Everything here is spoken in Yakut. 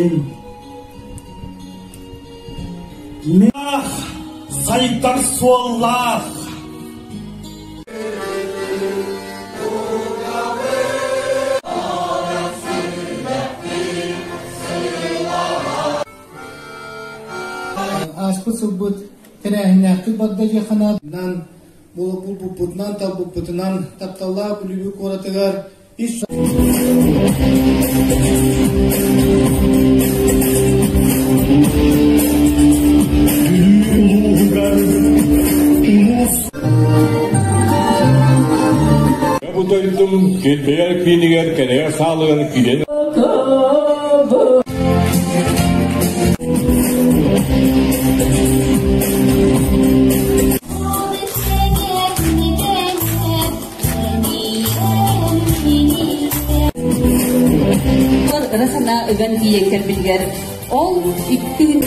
Мин Мин сайдар суоллаах Ааспыт сылбыт тэрээһиннээхтик барда диэххэ наада. Булбуппутунан, талбыппытынан тапталлаах Бүлүү куоратыгар ис Бүлүү улууһугар улуус Бу дойдум килбэйэр киинигэр кэлэйэр саалыгар киирэн Ыра санаа ыган тиийэн кэлбитигэр ол икки күн.